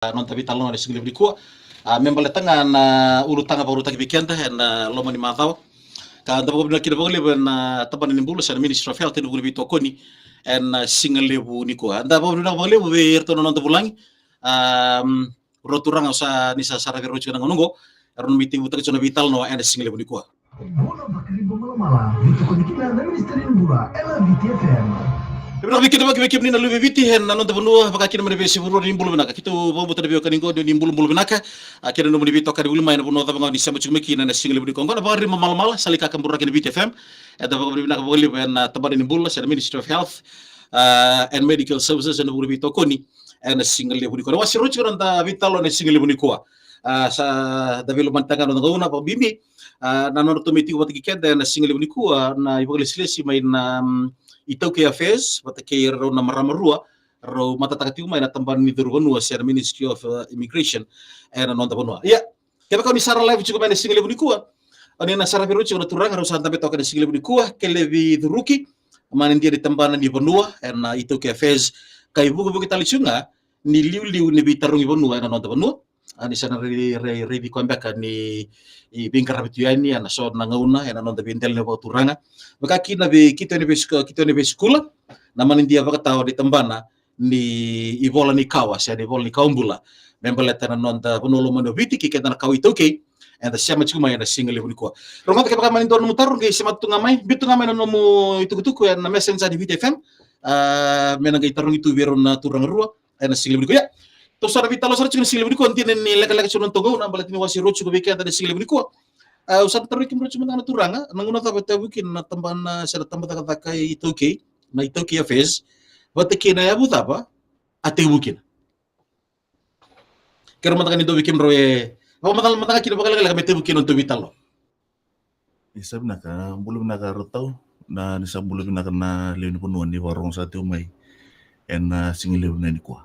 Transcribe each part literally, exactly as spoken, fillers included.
noda veitalanoa ena siga levu nikua. A, me baleta ga na ulutaga vakarautaki vei keda ena loma ni macawa. Ka da vakavinavinaka kina vakalevu ena tabana ni bula se na Ministry of Health ena vuku ni veitokoni ena siga levu nikua. Da vakavinavinaka vakalevu vei iratou na noda vulagi. A, rua turaga sa ni sa sara vei rau tiko na gauna oqo. Era na mai tekivutaka tiko na veitalanoa ena siga levu nikua. Bula vakariba malamala, ni tokoni kina na Ministry ni Bula, ena Viti F M. Vinaka vei keda, vaka vei kemuni na luve i Viti ena noda vanua, vaka kina mai na veiyasai Vuravura, ni bula vinaka. Keitou vakabauta na veiwekani qo ni bulabula vinaka. A, kei na nomuni veitokani voli mai na vanua cava ga ni sema tiko mai kina ena siga levu nikua. Qo na Vakariba Malamala, sa lai kakaburaki ena Viti F M. Eda vakavinavinaka vakalevu ena tabana ni bula se na Ministry of Health, a, and Medical Services ena vuku ni veitokoni ena siga levu nikua. Na wase rua tiko na noda veitalanoa ena siga levu nikua. A, sa da veilomanitaka na noda gauna vakabibi. A, na nodratou mai tiko vata kei keda ena siga levu nikua na ivakalesilesi mai na, mm, iTaukei Affairs vata kei rau na marama rua rau matataka tiko mai na tabana ni curu vanua se na Ministry of, uh, Immigration ena noda vanua. Ia, kevaka o ni sara live tiko mai ena siga levu nikua, o ni na sara vei rau tiko na turaga rau sa dabe toka ena siga levu nikua, Kelevi Curuki, manidia ni tabana ni vanua ena iTaukei Affairs, ka ivukevuke tale tiko ga ni liuliu ni veitarogi vanua ena noda vanua. A, ni sa na rai, rai, raici koya beka ni, i, veiqaravi tu yani ena so na gauna ena noda veidelaniyavu vakaturaga. Vaka kina vei keitou na veisiko-, keitou na veisikula, na manidia vakatawa ni tabana ni ivola ni kawa se na ivola ni kawa bula me baleta na noda vanua lomani o Viti kei keda na kawa iTaukei. Eda sema tiko mai ena siga levu nikua. Rogoca kevaka mani dua na nomu taro, qai sema tu ga mai, biu tu ga mai na nomu itukutuku ena Messenger ni Viti F M. A, me na qai tarogi tu vei rau na turaga rua ena siga levu nikua. Ia, tou sa na veitalanoa sara tiko ena siga levu nikua, dina ni lekaleka tiko na noda gauna, baleta ni wase rua tiko vei keda ena siga levu nikua. A, au sa na tarogi kemudrau tiko mada ga na turaga, na gauna cava e tekivu kina na tabana se na tabacakacaka iTaukei, na iTaukei Affairs, vata kei na yavu cava a tekivu kina. Keirau mada ga ni dua vei kemudrau e vakamacala mada ga kina vakalekaleka me tekivu kina na nodatou veitalanoa. Ni sa vinaka, bula vinaka Rotau, na ni sa bula vinaka na lewe ni vanua ni vakarorogo sara tiko mai ena siga levu nikua.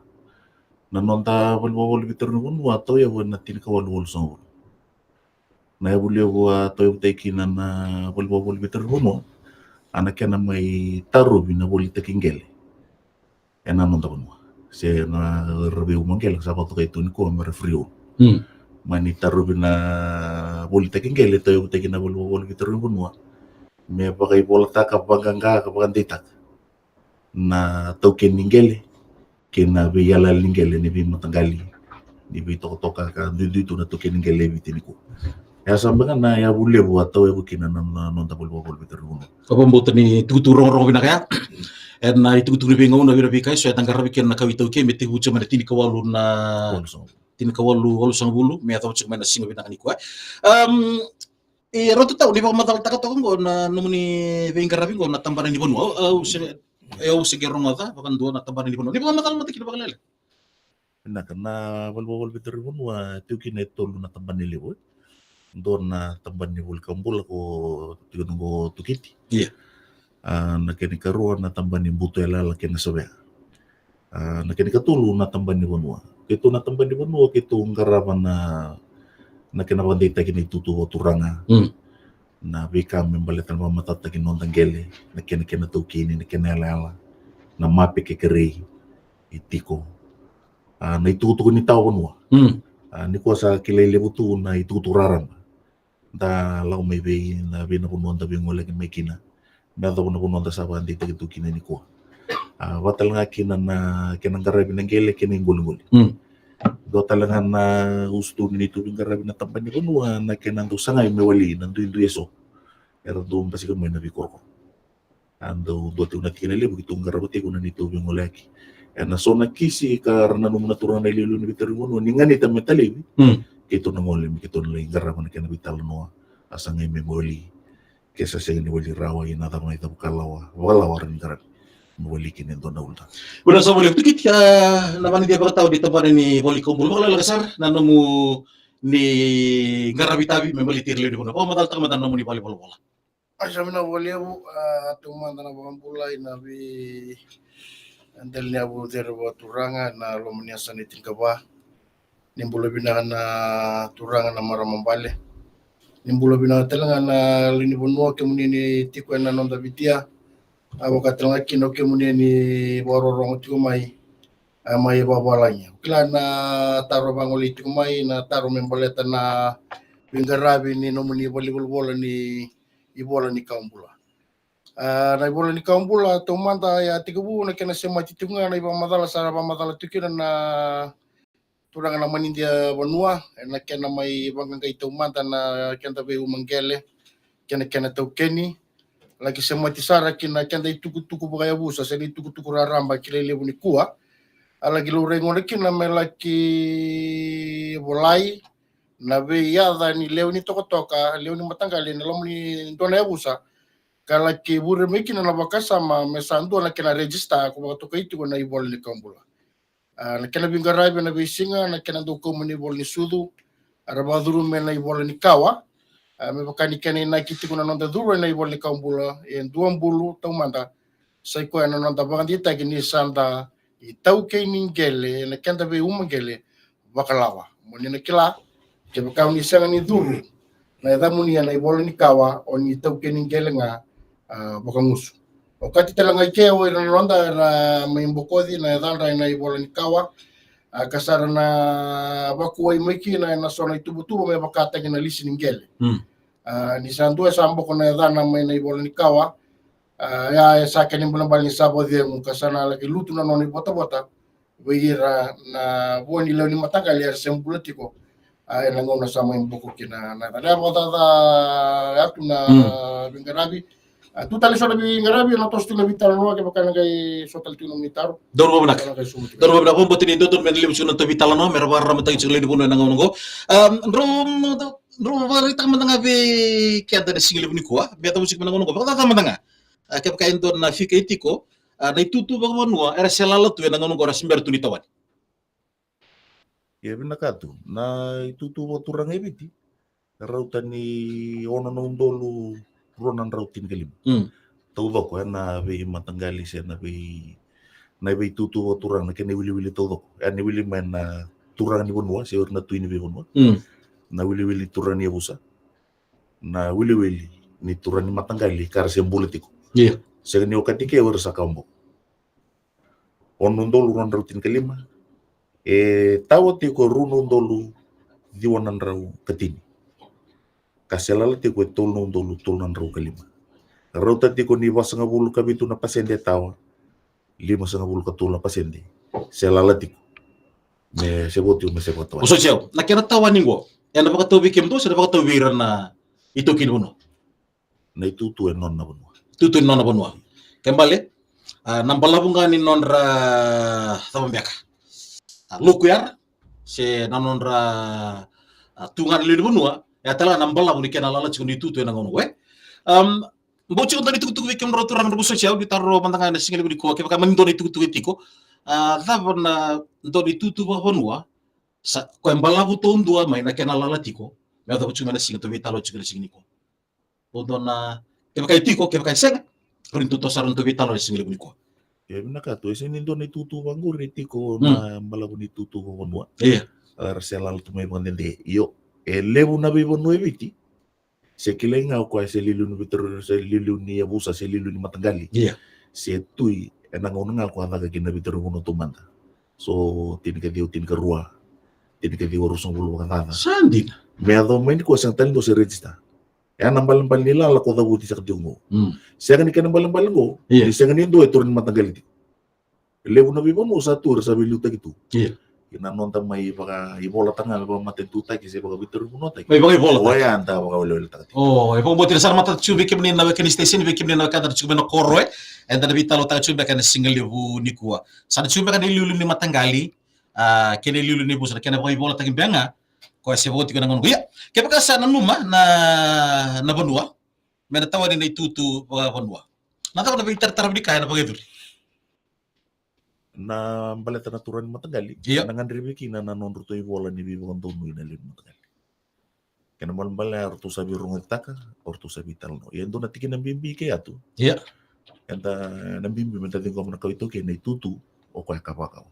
Na noda valenivolavola veitarogi vanua a tauyavu ena tinikawalu walusagavulu. Na yavu levu a tauyavutaki kina na valenivolavola veitarogi vanua, a na kena mai tarovi na volitaki qele ena noda vanua. Se na ra veiuma qele sa vakatokai tu nikua me ra free own. Mm. Mani tarovi na volitaki qele, tauyavutaki na valenivolavola veitarogi vanua me vakaivolataka, vaqaqa ka vakadeitaka na taukeni ni qele kei na veiyalayala ni qele ni veimataqali, ni veitokatoka ka duidui tu na taukeni ni qele e Viti nikua. E a sa beka na yavu levu a tauyavu kina na, na noda valenivolavola veitarogi vanua. Au vakabauta ni tukutuku rogorogo vinaka ya. Ena itukutuku ni veigauna, vei na veika eso eda qaravi kina na kawa iTaukei me tekivu tiko mai na tinikawalu na, walusagavulu. Tinikawalu walusagavulu me yacova tiko mai na siga vinaka nikua. Am, e, Ratu Tau, ni vakamacalataka toka qo na nomuni veiqaravi qo na tabana ni vanua. Au, au se, au se qai rogoca vakadua na tabana ni vanua. Ni vakamacala mada kina vakalekaleka. Vinaka, na valenivolavola veitarogi vanua e tiko kina e tolu na tabana levu, e. Dua na tabana ni voli kawa bula ko tiko qo Tukiti. Ia. A, na kena ikarua na tabana ni buto yalayala kei na savea. A, na kena ikatolu na tabana ni vanua. Keitou na tabana ni vanua keitou qarava na, na kena vakadeitaki na itutu vakaturaga. Mm. Na veika me baleta na vakamatatataki ni noda qele, na kena, kena taukeni, na kena yalayala, na mape ke kerei e tiko. A, na itukutuku ni tawa vanua. Mm. A, nikua sa kilai levu tu na itukutuku raraba. Da lako mai vei na, vei na vanua da veigoleyaki mai kina me yacova na vanua da sa vakadeitaki tu kina nikua. A, vakatalega kina na kena qaravi na qele kei na iqoliqoli. Mm. Dua talega na usutu ni neitou veiqaravi na tabana ni vanua na kena dau sagai me wali na duidui eso era dau basika mai na veikorokoro. A dau dua tiko na tikina levu keitou qarava tiko na neitou veigoleyaki. Ena so na kisi ka ra nanuma na turaga na iliuliu ni veitarogi vanua ni ganita me talevi. Mm. Keitou na gole me keitou na lai qarava na kena veitalanoa. A sa qai me wali, ke sa sega ni wali rawa, ia na cava na icavukalawa, vakalawa ra ni qaravi me wali kina e dua na ulutaga. Vinaka sara vakalevu Tukiti. A, na vanidia vakatawa ni tabana ni voli kawa bula, vakalekaleka sara na nomuni qaravi tavi me baleti ira lewe ni vanua. Vakamacalataka mada na nomuni valenivolavola. A, sa vinaka vakalevu, a, taumada na vakabula ina vei, a, delaniyavu cere vakaturaga ena loma ni yasana e tinikava. Ni bula vinaka na turaga, na marama bale. Ni bula vinaka talega na lewe ni vanua, kemuni ni tiko ena noda vitia. A, vaka talega kina o kemuni ni vakarorogo tiko mai. a, mai vavalagi. Kila na taro vagolei tiko mai, na taro me baleta na veiqaravi ni nomuni valenivolavola ni ivola ni kawa bula. A, na ivola ni kawa bula taumada, e a tekivu na kena semati tiko ga na ivakamacala, sa ra vakamacala tiko kina na turaga na manidia vanua, ena kena mai vaqaqai taumada na keda veiuma qele kei na kena taukeni. Laki semati sara ki na keda itukutuku vakayavusa se na itukutuku raraba kilai levu nikua. A laki laurai gona kina me laki volai na veiyaca ni lewe ni tokatoka, lewe ni mataqali ena loma ni dua na yavusa, ka laki vure mai kina na vakasama me sa dua na kena register ko vakatokai tiko na ivola ni kawa bula. A, na kena veiqaravi ena veisiga, na kena dau kauma na ivola ni sucu, a ra vakacuru mai na ivola ni kawa. A, me vaka ni kena inaki tiko na noda curu ena ivola ni kawa bula, e dua bulu taumada, sa i koya na noda vakadeitaki ni sa da itaukei ni qele ena keda veiuma qele vakalawa. Mo ni na kila, kevaka o ni sega ni curu na yacamuni ena ivola ni kawa, o ni itaukei ni qele ga, a, vakagusu. Okati tale ga i ke o ira na noda era mai bokoci na yacadra ena ivola ni kawa, a, ka sa ra na vakuwai mai kina ena so na ituvatuva me vakataki na lisi ni qele. Mm. A, ni sa dua e sa boko na yacana mai na ivola ni kawa, a, ia e sa kena ibalebale ni sa vakacegu ka sa na laki lutu na nona ivotavota vei ira na vo ni lewe ni mataqali era se bula tiko, a, ena gauna sa mai boko kina na yacana. Ia vakacaca yatu na, mm, veiqaravi. A, tu tale so na veiqaravi, ena toso tiko na veitalanoa kevaka ena qai so tale tiko na nomuni taro. Donu vakavinaka. Ena qai suma tiko. Donu vakavinaka, vakabauta ni dodonu me na levu tiko na tou veitalanoa me ra vakararamataki tiko lewe ni vanua ena gauna oqo. Am, drau, drau vakaraitaka mada ga vei keda ena siga levu nikua me yacova tiko mai na gauna oqo, vakacaca mada ga. A, kevaka e dua na fika e tiko, a, na itutu vakavanua era se lala tu ena gauna oqo, era se bera tu ni tawani. Ia vinaka tu na itutu vakaturaga e Viti, rauta ni ono na udolu rua na drau tinikalima. Mm. Taucoko ena veimataqali se na vei, na veitutu vakaturaga, na kena iwiliwili taucoko. Ena iwili mai na turaga ni vanua se o ira na tui ni veivanua. Mm. Na iwiliwili turaga ni yavusa, na iwiliwili ni turaga ni mataqali ka ra se bula tiko. Ia. Sega ni okati ke o ira sa kawa boko. Ono na udolu rua na drau tinikalima, e tawa tiko e rua na udolu ciwa na drau katini. Ka se lala tiko e tolu na udolu tolu na drau kalima. Rauta tiko ni vasagavulu ka vitu na pasede e tawa, limasagavulu ka tolu na pasede se lala tiko me se vo tiko me se vakatawani. Vosoti au, na kena tawani qo ena vakatau vei kemudou se na vakatau vei ira na itaukei ni vanua? Na itutu e nona na vanua. Itutu e nona na vanua. Ke bale, a, na balavu ga ni nodra cava beka, a, lokuya se na nodra, a, tu ga na lewe ni vanua, e a tale ga na balavu ni kena lala tiko na itutu ena gauna oqo, e. Am, bau tiko dua na itukutuku vei kemudrau turaga, drau vosoti au, ni taro mada ga ena siga levu nikua, kevaka mani dua na itukutuku e tiko, a, cava na dua na itutu vakavanua sa koya e balavu taudua mai na kena lala tiko me yacova tiko mai na siga tou veitalanoa tiko ena siga nikua? O dua na, kevaka e tiko, kevaka e sega, o ni tou toso sara na tou veitalanoa ena siga levu nikua. E vinaka tu, e sega ni dua na itutu vaqori e tiko, mm, na balavu ni itutu vakavanua. Ia. A, era se lala tu mai vakadede. Io, e levu na veivanua e Viti se kilai ga o koya se liuliu ni veitarogi, se liuliu ni yavusa, se liuliu ni mataqali. Ia. Se tui ena gauna ga o koya a caka kina na veitarogi vanua taumada. So tinikaciwa tinikarua, tinikaciwa ruasagavulu vakacaca. Sa dina. Me yacova mai nikua sega tale ni dua se register. E a na balebale ni lala ko cavuti saka tiko qo. Mm. Sega ni kena balebale qo, ia, ni sega ni dua e turaga ni mataqali tiko. Levu na veivanua sa tu era sa veiliutaki tu. Ia. Ena noda mai vakaivolataka ga, me vakamatanitutaki se vakaveitarogi vanuataki. Mai vakaivolataki. Oya eda vakaweleweletaka tiko. O, e vakabauta ni sa na matata tiko vei kemuni na weka ni station, vei kemuni na weka eda tiko mai na koro, e. Eda na veitalanoataka tiko beka ena siga levu nikua. Sa na tiko beka na iliuliu ni mataqali, a, kei na iliuliu ni yavusa, na kena vakaivolataki beka ga. Koya se vo tiko ena gauna oqo. Ia, kevaka sa nanuma na, na vanua me na tawani na itutu vakavanua, na cava na veitaratara vini ka ena vakayacori? Na baleta na turaga ni mataqali, ia, na gadrevi kina na nodratou ivola ni veivakadonui na lewe ni mataqali. Kena balebale ya o ratou sa veirogotaka, o ratou sa veitalanoa. Ia e dua na tikina bibi ke yatu. Ia. Eda na bibi meda ciqoma na kawa iTaukei na itutu o koya ka vakau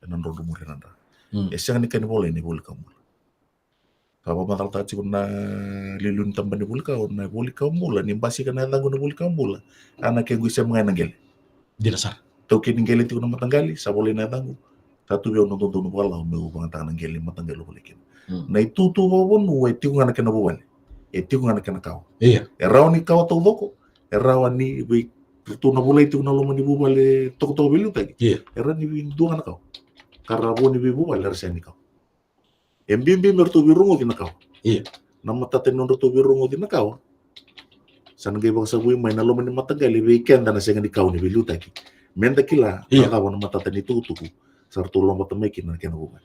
ena drodro muri na dra. Mm. E sega ni kena ivola ena ivola ni kawa bula. Ka vakamacalataka tiko na liuliu ni tabana ni voli kawa, na voli kawa bula, ni basika na yacaqu na voli kawa bula, a na kequ isema ga ena qele. Dina sara. Taukei ni qele tiko na mataqali, sa volai na yacaqu. Sa tu vei au na dodonu vakalawa meu vakayagataka na qele ni mataqali au volai kina. Mm. Na itutu vakavanua e tiko ga na kena vuvale, e tiko ga na kena kawa. Ia. E rawa ni kawa taucoko, e rawa ni vei ratou na volai tiko na loma ni vuvale tokatoka veiliutaki. Ia. E rawa ni vei dua ga na kawa. Ka ra vo ni veivuvale era sega ni kawa. E bibi me ratou veirogoci na kawa. Ia. Na matata ni nodratou veirogoci na kawa, sa na qai vakasavui mai na loma ni mataqali vei keda na sega ni kawa ni veiliutaki. Meda kila, ia, na cava na matata ni tukutuku sa ratou lobata mai kina na kena vuvale.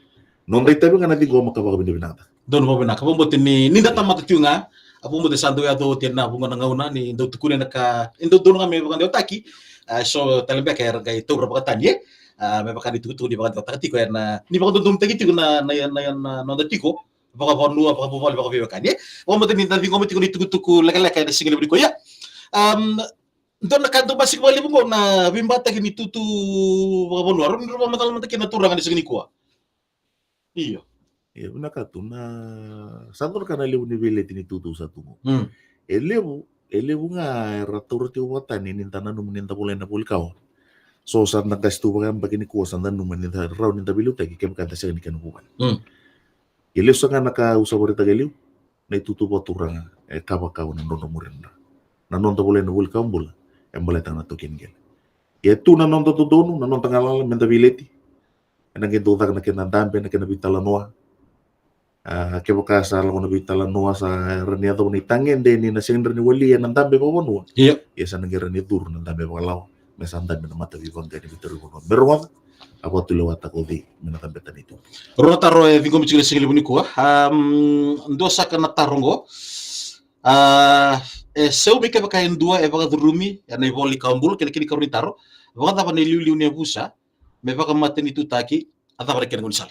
Noda itavi ga na ciqoma ka vakavinavinakataka. Donu vakavinaka. Vakabauta ni, ni da tamata tiko ga. A vakabauta sa dau yaco oti ena vuqa na gauna ni dau tukuni na ka, e dau donu ga me vakadewataki. A, so tale beka era qai taura vakatani, e? A, me vaka ni tukutuku ni vakadewataka tiko ena, ni vakadodonutaki tiko na, na, na, na noda tiko vakavanua, vakavuvale, vakaveiwekani, e? Vakabauta ni da ciqoma tiko ni tukutuku lekaleka ena siga levu nikua, ia. Am, dua na ka dau basika vakalevu qo na veibataki ni tutu vakavanua. Rawa ni drau vakamacala mada kina na turaga ena siga nikua. Io. Ia, vinaka tu na, sa dua na ka na levu ni veileti ni tutu sa tu qo. Mm. E levu, e levu ga era taura tiko vakatani ni da nanuma ni da volai na voli kawa. So sa da qasi tu vakayabaki nikua sa da nanuma ni da rawa ni da veiliutaki kevaka da sega ni kena vuvale. Mm. E lesu saka ga na ka au sa vakaraitaka e liu, na itutu vakaturaga e kava kawa na nodra muria na, na noda volai na voli kawa bula, e baleta ga na taukei ni qele. E tu na noda dodonu, na noda galala meda veileti. Ena qai dau caka na kena dabe, na kena veitalanoa. A, kevaka sa lako na veitalanoa, sa rawa ni yacova na itagede ni na sega ni rawa ni wali ena dabe vakavanua. Ia. Ia sa na qai rawa ni curu na dabe vakalawa me sa dabe na mataveivaqaqani ni veitaravi vanua me rogoca, a vakatulewataka o cei me na cabeta na itutu. Rua na taro e ciqomi tiko ena siga levu nikua. Am, dua saka na taro qo. A, e saumi kevaka e dua e vakacurumi ena ivola ni kawa bula, kena, kena ikarua ni taro. Vakacava na iliuliu ni yavusa me vakamatanitutaki, a cava na kena gaunisala?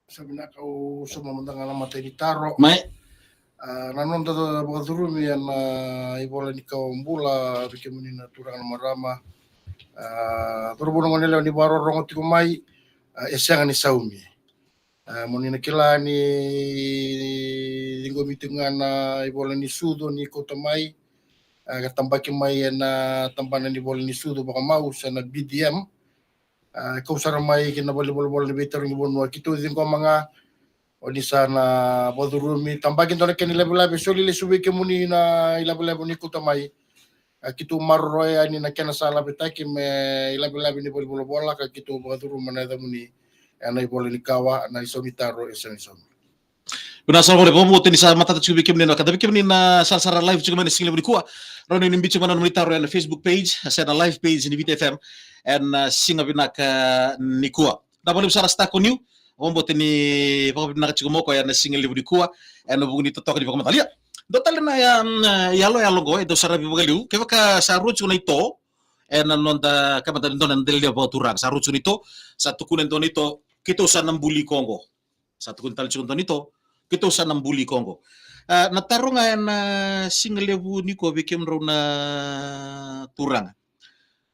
Sa vinaka, au sauma mada ga na imatai ni taro. Mai. A, na noda vakacurumi ena ivola ni kawa bula, vei kemuni na turaga, na marama, a, cauravou, na goneyalewa ni vakarorogo tiko mai, a, e sega ni saumi. A, mo ni na kila ni ciqomi tiko ga na ivola ni sucu ni kauta mai, a, ka tabaki mai ena tabana ni vola ni sucu vakamau se na B D M. A, kau sara mai ki na valenivolavola ni veitarogi vanua, keitou ciqoma ga o ni sa na vakacurumi, tabaki dua na kena ilavelave, soli lesu vei kemuni na ilavelave ni kauta mai. A, keitou maroroya yani na kena sa lavetaki me ilavelave ni valenivolavola ka keitou vakacuruma na yacamuni ena ivola ni kawa, na isau ni taro e sega ni saumi. Vinaka sara, vakabauta ni sa matata tiko vei kemuni na ka, vei kemuni na sarasara live tiko mai ena siga levu nikua. Rawa ni biu tiko mai na nomuni taro ena Facebook page se na live page ni Viti F M ena, a, siga vinaka nikua. Vinaka vakalevu sara Stakoniu, vakabauta ni vakavinaka tiko mai o koya ena siga levu nikua ena vuku ni totoka ni vakamacala. Ia, dua tale na, a, iyaloyalo qo e dau saravi vakaliu, kevaka sa rua tiko na ito ena noda, kevaka dua na delaniyavu vakaturaga, sa rua tiko na ito, sa tukuna e dua na ito, keitou sa na buli iko qo. Sa tukuni tale tiko e dua na ito, keitou sa na buli iko qo. A, na taro ga ena siga levu nikua vei kemudrau na turaga,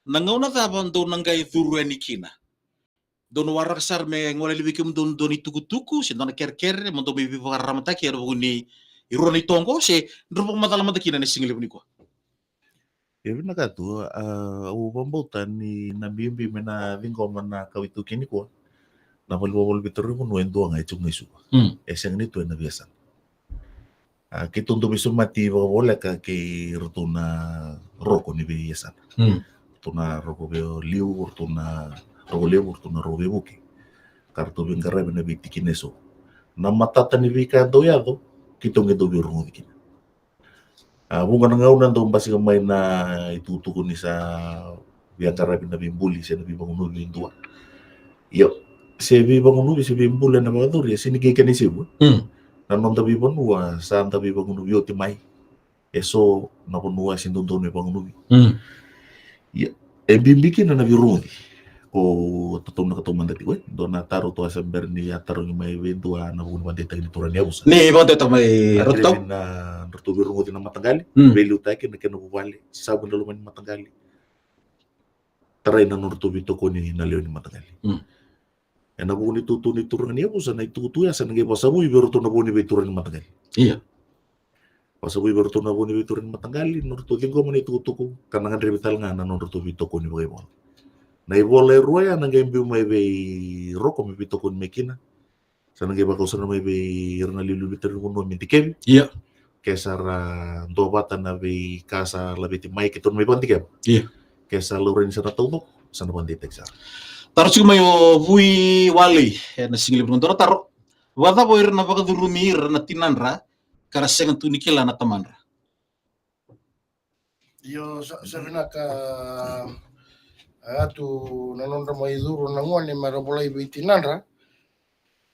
na gauna cava dou na qai curu yani kina? Dou na waraka sara me gole yani vei kemudou e dua na itukutuku se dua na kerekere mo dou mai veivakararamataki ena vuku ni rua na ito qo, se drau vakamacala mada kina ena siga levu nikua? E vinaka tu, a, au vakabauta ni na bibi me na ciqoma na kawa iTaukei nikua, na valenivolavola ni veitarogi vanua e dua ga e tiko ga i Suva. Mm. E sega ni tu ena veiyasana. A, keitou dau veisemati vakavoleka kei iratou na roko ni veiyasana. Mm. Ratou na roko vei o Liu, ratou na roko levu, ratou na roko veivuke, ka ratou veiqaravi ena veitikina eso. Na matata ni veika e dau yaco, keitou qai dau veirogoci kina. A, vuqa na gauna dau basika mai na itukutuku ni sa via qaravi na veibuli se na veivagunuvi e dua. Io, se veivagunuvi se veibuli ena vakacuru, e sega ni kei kena isevu. Mm. Na noda veivanua sa da veivagunuvi oti mai. Eso na vanua e sega ni dodonu me vagunuvi. Mm. Ia, e bibi kina na veirogoci. Ko tautaunaka taumada tiko, e dua na taro toka se bera ni a tarogi mai vei dua ena vuku ni vakadeitaki ni turaga ni yavusa. Ni vakadeitaka mai, a, ratou, na nodratou veirogoci na mataqali, mm, veiliutaki na kena vuvale, savu ena loma ni mataqali. Tarai na nodratou veitokoni na lewe ni mataqali. Mm. Ena vuku ni tutu ni turaga ni yavusa, na itukutuku ya sa na qai vakasavui vei iratou na vo ni veituraga ni mataqali. Ia. Vakasavui vei iratou na vo ni veituraga ni mataqali, nodratou ciqoma na itukutuku, ka na gadrevi tale ga na nodratou veitokoni vakaivola. Na ivola e rua ya na qai biu mai vei Roko me veitokoni mai kina. Sa na qai vakau sara mai vei ira na liuliu veitarogi vanua me dikevi. Ia. Ke sa ra duavata na veika sa laveti mai, keitou na mai vakadikeva. Ia. Ke sa laurai ni sa na taucoko, sa na vakadeitaki sara. Taro tiko mai o Vui Walei, ena siga levu na dua na taro. Vakacava o ira na vakacurumi ira na tinadra ka ra sega tu ni kila na tamadra? Io, sa, sa vinaka. A tu na nodra mai curu na gone me ra volai vei tinadra.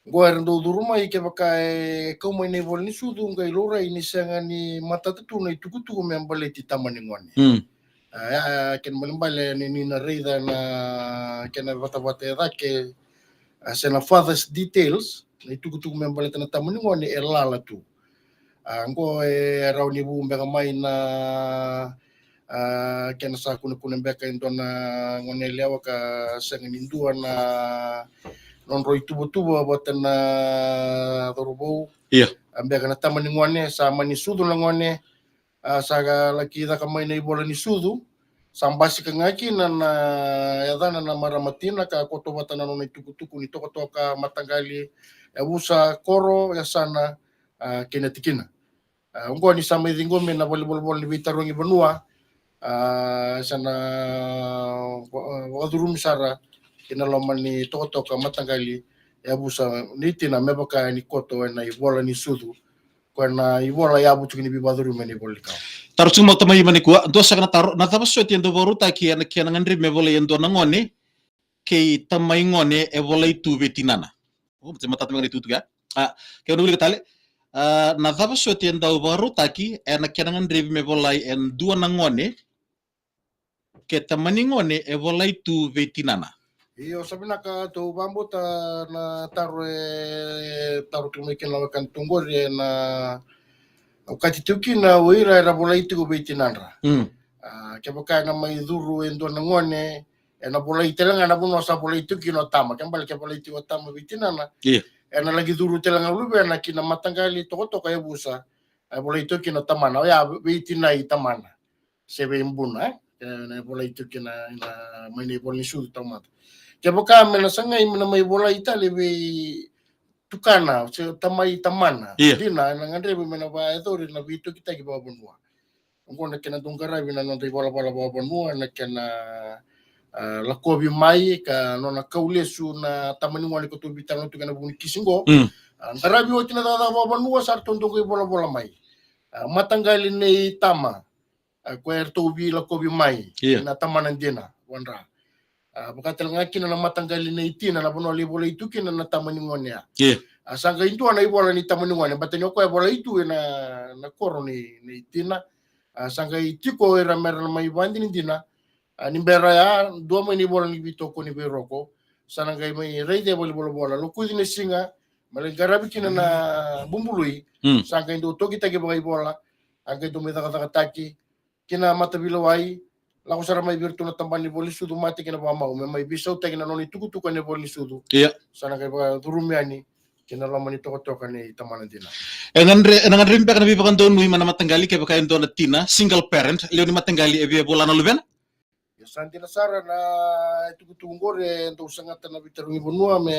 Qo era dau curu mai, kevaka e kau mai na ivola ni sucu, qai laurai ni sega ni matata tu na itukutuku me baleti tama ni gone. Mm. A, a, kena balebale ni, ni na raica na kena vatavata e cake, a, se na father's details, na itukutuku me baleta na tama ni gone e lala tu. A, qo e rawa ni vu beka mai na, a, kena sa kunekune beka e dua na gone yalewa ka sega ni dua na nodrau ituvatuva vata na cauravou. Ia. A, beka na tama ni gone, sa mani sucu na gone, a, sa laki caka mai na ivola ni sucu, sa basika ga kina na yacana na marama tina ka koto vata na nona itukutuku ni tokatoka, mataqali, yavusa, koro, yasana, a, kei na tikina. A, oqo ni sa mai ciqomi na valenivolavola ni veitarogi vanua, a, sa na va-, vakacurumi sara ki na loma ni tokatoka, mataqali, yavusa, ni tina me vaka ni koto ena ivola ni sucu. Ko na ivola yavu tiko ni veivakacurumi ena ivola ni kawa. Taro tiko mai o tamai mai nikua, dua saka na taro, na cava soti e dau vakarautaki ena kena gadrevi me volai e dua na gone kei tamai gone e volai tu vei tinana? O, mate matata me gone tutuki, a? A, ke gone wilika tale, a, na cava soti e dau vakarautaki ena kena gadrevi me volai e dua na gone ke tamani gone e volai tu vei tinana? Io, sa vinaka, tou vakabauta na taro e taro tu mai kina na wekana tu qori ena okati tu kina o ira era volai tiko vei tinadra. Mm. A, kevaka ena mai curu e dua na gone, ena volai tale ga na vanua sa volai tiko kina o tama. Ke bale ke volai tiko o tama vei tinana, io, ena laki curu tale ga luvena ki na mataqali, tokatoka, yavusa, e volai tiko kina o tamana, oya vei tinai tamana. Se vei buna, e? E, na volai tiko kina, na, mai na ivola ni sucu taumada. Kevaka me na sagai me na mai volai tale vei tukana se tamai tamana, io, dina, ena gadrevi me na vakayacori na veitokitaki vakavanua. Oqo na kena dau qaravi na noda ivalavala vakavanua, na kena, a, lakovi mai ka nona kau lesu na tama ni gone ko tou veitalanoa tu kei na vuku ni kisi qo. Mm. A, qaravi oti na cakacaka vakavanua sa ratou dau qai volavola mai. A, mataqali nei tama, a, ko eratou veilakovi mai, io, na tamana dina, vadra. A, vaka tale ga kina na mataqali nei tina, na vanua lai volai tu kina na tama ni gone ya. Io. A, sa qai dua na ivola ni tama ni gone, baleta ni o koya e volai tu ena, na koro nei, nei tina. A, sa qai tiko ira me ra na mai vakadinadina. A, ni bera ya, dua mai na ivola ni veitokoni vei Roko. Sa na qai mai raica e valenivolavola, lokuci na siga, me lai qaravi kina na bubului. Mm. Sa qai dau tokitaki vakaivola, a qai dau mai cakacakataki ki na mataveilewai, lako sara mai vei iratou na tabana ni ivola ni sucu, mate kei na vakamau, me mai veisautaki na nona itukutuku ena ivola ni sucu. Io. Sa na qai vakacurumi yani ki na loma ni tokatoka nei tamana dina. E gadre-, ena gadrevi beka na veivakadonui mai na mataqali kevaka e dua na tina, single parent, lewe ni mataqali e via vola na luvena? Ia, sa dina sara na itukutuku qori e dau sagata na veitarogi vanua me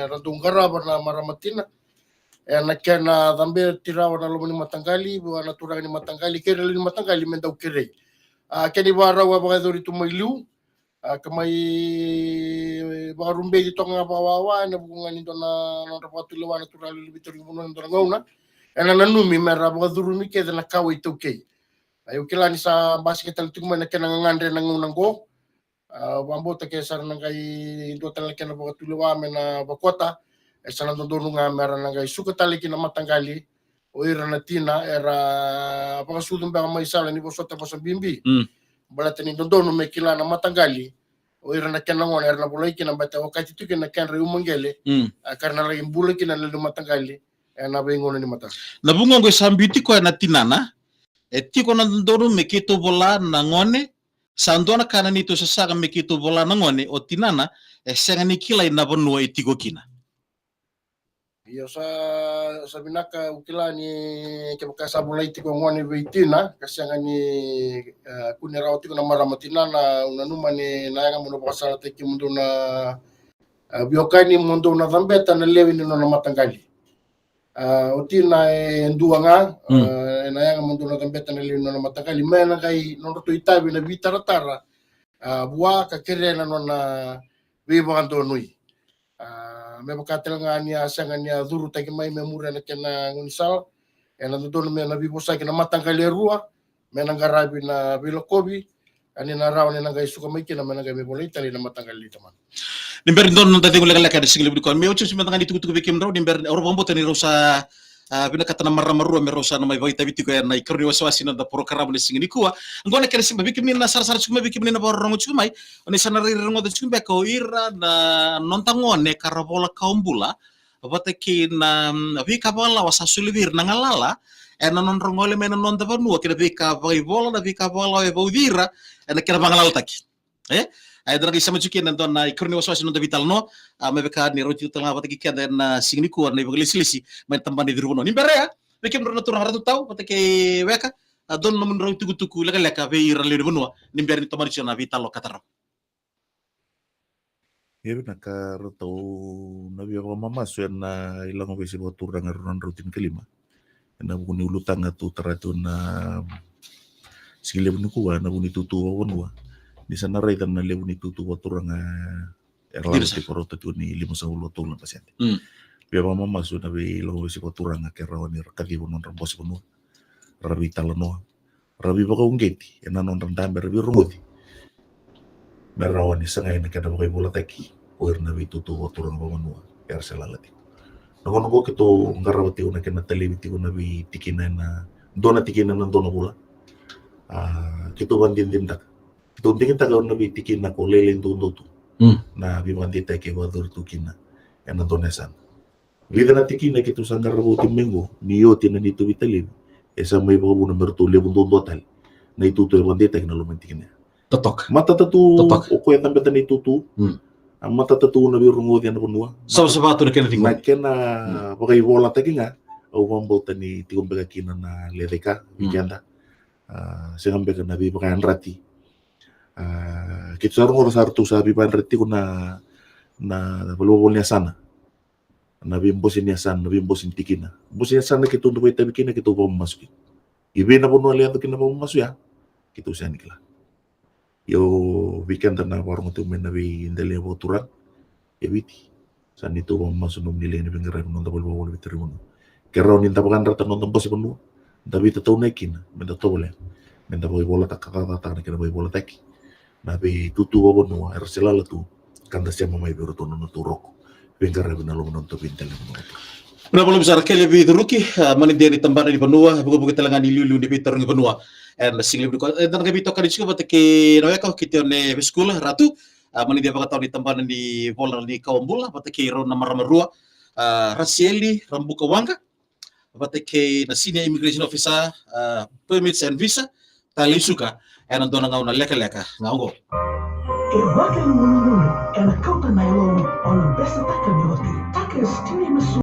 ra dau qarava na marama tina ena kena cabeti rawa na loma ni mataqali vua na turaga ni mataqali kei ira na lewe ni mataqali me dau kerei. A, kena ivakarau e vakayacori tu mai liu, a, ka mai vakarubeci toka ga vakawawa ena vuku ga ni dua na nodra vakatulewa na turaga ni veitarogi vanua ena dua na gauna, ena nanumi me ra vakacurumi kece na kawa iTaukei. A, au kila ni sa basika tale tiko mai na kena gagadre ena gauna qo. A, vakabauta ke sa ra na qai dua tale na kena vakatulewa me na vakota, e sa na dodonu ga me ra na qai suka tale ki na mataqali o ira na tina era vakasucu beka mai sala ni vosota vosa bibi. Mm. Baleta ni dodonu me kila na mataqali o ira na kena gone era na volai kina, baleta okati tu kina na kedra iumaqele. Mm. A, ka ra na lai bula kina na lewe ni mataqali ena veigauna ni mataka. Na vuqa qo e sa biuti koya na tinana, e tiko na dodonu me keitou vola na gone, sa dua na ka na neitou sasaga me keitou vola na gone, o tinana e sega ni kilai na vanua e tiko kina. Io, sa, sa vinaka, au kila ni kevaka sa volai tiko gone vei tina, ka sega ni, e, kune rawa tiko na marama tinana, au nanuma ni na yaga mo na vakasalataki kemudou na, e, veiwekani mo dou na cabeta na lewe ni nona mataqali. A, o tina e dua ga, mm, a, ena yaga mo dou na cabeta na lewe ni nona mataqali, me na qai nodratou itavi na veitaratara, a, vua ka kerea na nona veivakadonui. A, me vaka tale ga ni a sega ni a curutaki mai me muria na kena gaunisala, ena dodonu me na veivosaki na mataqali e rua, me na qaravi na veilakovi, a ni na rawa ni na qai suka mai kina me na qai mai volai tale na mataqali ni tamana. Ni bera ni dua na noda cegu lekaleka ena siga levu nikua, me oti oti me da qai ni tukutuku vei kemudrau, ni bera ni au vakabauta ni rau sa, a, vinakata na marama rua me rau sa na mai vakaitavi tiko ena ikarua ni wasewase ni noda porokaramu ena siga nikua. Oqo na kena siba vei kemuni na sarasara tiko mai, vei kemuni na vakarorogo tiko mai, o ni sa na rairai rogoca tiko beka o ira na noda gone ka ra vola kawa bula, vata kei na, mm, veika vakalawa sa soli vei ira na galala ena nodra gole mai na noda vanua, kei na veika vakaivola, na veika vakalawa e vauci ira ena kena vagalalataki. E? A, eda na qai sema tiko kina e dua na ikarua ni wasewase ni noda veitalanoa, a, me vaka ni rauti tale ga vata kei keda ena siga nikua na ivakalesilesi mai na tabana ni curu vanua. Ni bera ya, vei kemudrau na turaga Ratu Tau vata kei Weka, a, dua na nomudrau itukutuku lekaleka vei ira na lewe ni vanua, ni bera ni tomani tiko na veitalanoa ka tarava. Ia vinaka Ratu Tau, na via vakamamasu ena ilago vei se vakaturaga rua na drau tinikalima. Ena vuku ni ulutaga tu tara tu na siga levu nikua, ena vuku ni tutu vakavanua. Ni sa na raica na levu ni tutu vakaturaga era lako tiko, rauta tiko ni lima sagavulu ka tolu na pasede. Mm. Via vakamamasu ena veilago vei se vakaturaga ke rawa ni ra kaciva nodra bose vanua, ra veitalanoa, ra veivakauqeti ena nodra dabe, ra veirogoci, me rawa ni sagai na kena vakaivolataki o ira na veitutu vakaturaga vakavanua era se lala tiko. Na gauna qo keitou qarava tiko na kena talevi tiko na veitikina ena dua na tikina ena dua na vula. A, keitou vakadinadinataka, keitou digitaka na veitikina ko lailai duadua tu. Mm. Na veivakadeitaki e vakayacori tu kina ena dua na yasana. Vica na tikina keitou sa qarava oti mai qo, ni oti na neitou veitalevi, e sa mai vakavuna me ratou levu duadua tale na itutu e vakadeitaki na loma ni tikina ya. Totoka. Matata tu. Totoka. O koya e cabeta na itutu. Mm. A matata tu na veirogoci ena vanua. Savasava tu na kena ciqomi. Na kena, mm, vakaivolataki ga, au vakabauta ni tiko beka kina na lecaika vei, mm, keda. A, sega beka na veivakayadrati. A, keitou sa rogoca sa ratou sa veivakayadrati tiko na, na valenivolavola ni yasana. Na veibose ni yasana, na veibose ni tikina. Bose ni yasana keitou dau vakaitavi kina, keitou vakamamasu kina. I vei na vanua e yaco kina na vakamamasu ya, keitou sega ni kila. Io, vei keda na vakarogo tiko mai na veidelaniyavu vakaturaga e Viti, sa neitou vakamamasu nomuni leqa ni veiqaravi na noda valenivolavola ni veitaravi vanua. Ke rawa ni da vakayadrata na noda bose vanua, da veitataunaki kina, me da tovolea, me da vakaivolataka, cakacakataka na kena vakaivolataki na veitutu vakavanua era se lala tu, ka da sema mai vei iratou na nodatou roko veiqaravi na loma ni nodatou veidelaniyavu. Vinaka vakalevu sara Kelevi Curuki, a, manidia ni tabana ni vanua, vukevuke tale ga ni iliuliu ni veitarogi vanua ena siga levu nikua. Eda na qai veitokani tiko vata kei na weka o Kitione Vesikula Ratu, a, manidia vakatawa ni tabana ni vola ni kawa bula, vata kei rau na marama rua, a, Rasieli Rabuka Waqa, vata kei na Senior Immigration Officer, a, Permits and Visa, Tale Isuka, ena dua na gauna lekaleka ga oqo. E vaka na gudugunu ena kauta na yalomu, o na besetaka ni oti. Taka e sitini na su-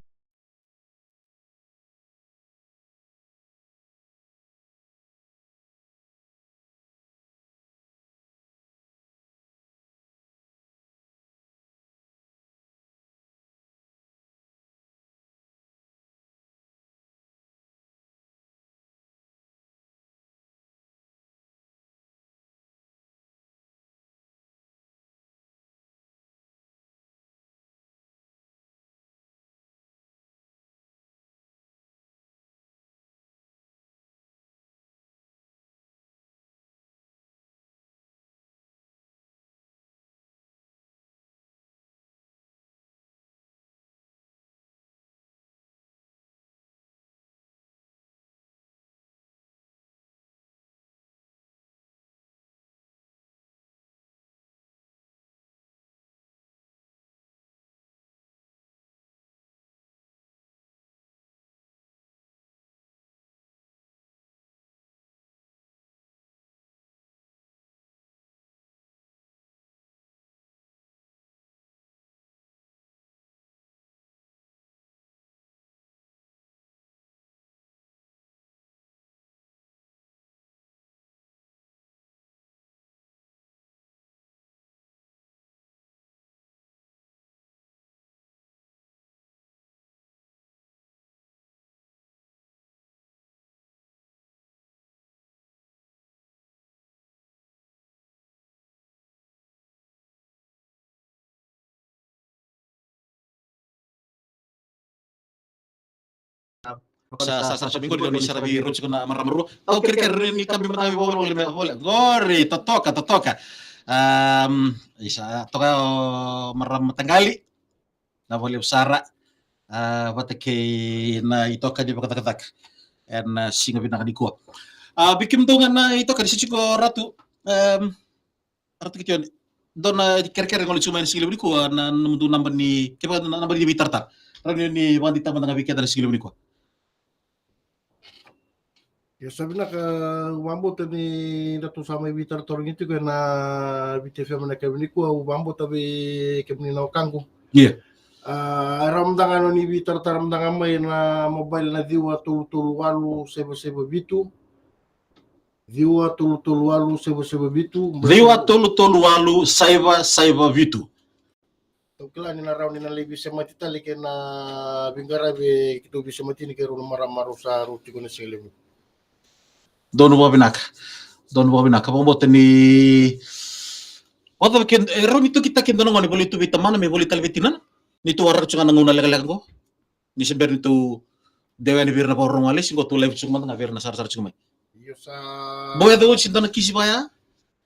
Sa, sa, sa, sa, mi qori ni sara vei rau tiko na marama rua. Au kerekere ni kabi mada vei vole, vole, vole. Qori, totoka, totoka. Am, isa, toka o marama Mataqali. Na vole sara. A, vata kei na itokani vakacakacaka. Ena, a, siga vinaka nikua. A, vei kemudou ga na itokani, se tiko Ratu. Am, Ratu Kitione, dua na kerekere gole tiko mai na siga levu nikua, na, na nomudou naba ni, kevaka na naba ni veitaratara. Rawa ni, ni vakadeitaka mada ga vei keda na siga levu nikua. Io, sa vinaka, au vakabauta ni datou sa mai veitaratara tiko ena Viti F M ena yakavi nikua, au vakabauta vei kemuni na wekaqu. Io. A, e rawa mada ga ni veitaratara mada ga mai na mobile na ciwa tolu tolu walu saiva saiva vitu. Ciwa tolu tolu walu saiva saiva vitu. Ciwa tolu tolu walu saiva saiva vitu. Tou kila ni na rawa ni na lai veisemati tale kei na veiqaravi keitou veisemati ni kei rau na marama rau sa rau tiko na siga levu. Donu vakavinaka. Donu vakavinaka. Vakabauta ni, o cava ke, e rawa ni tokitaki e dua na gone, volai tu vei tamana me volai tale vei tinana. Ni tou waraka tiko ga na gauna lekaleka qo. Ni se bera ni tou dewa yani vei ira na vakarorogo, a lesi qo tou live tiko mada ga vei ira na sarasara tiko mai. Io, sa bau yaco oti e dua na kisi vaya?